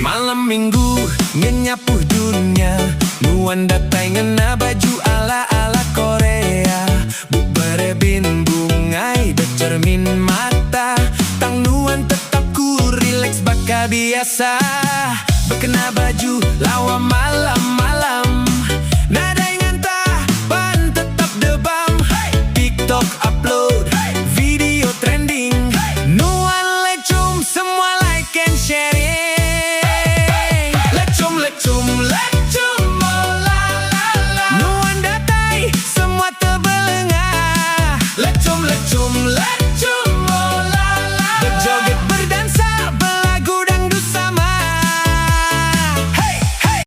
Malam minggu ngenyapuh dunya. Nuan datai ngena baju ala-ala Korea. Buk berebin bungai becermin mata. Tang nuan tetap cool relax baka biasa. Bekena baju lawa malam-malam.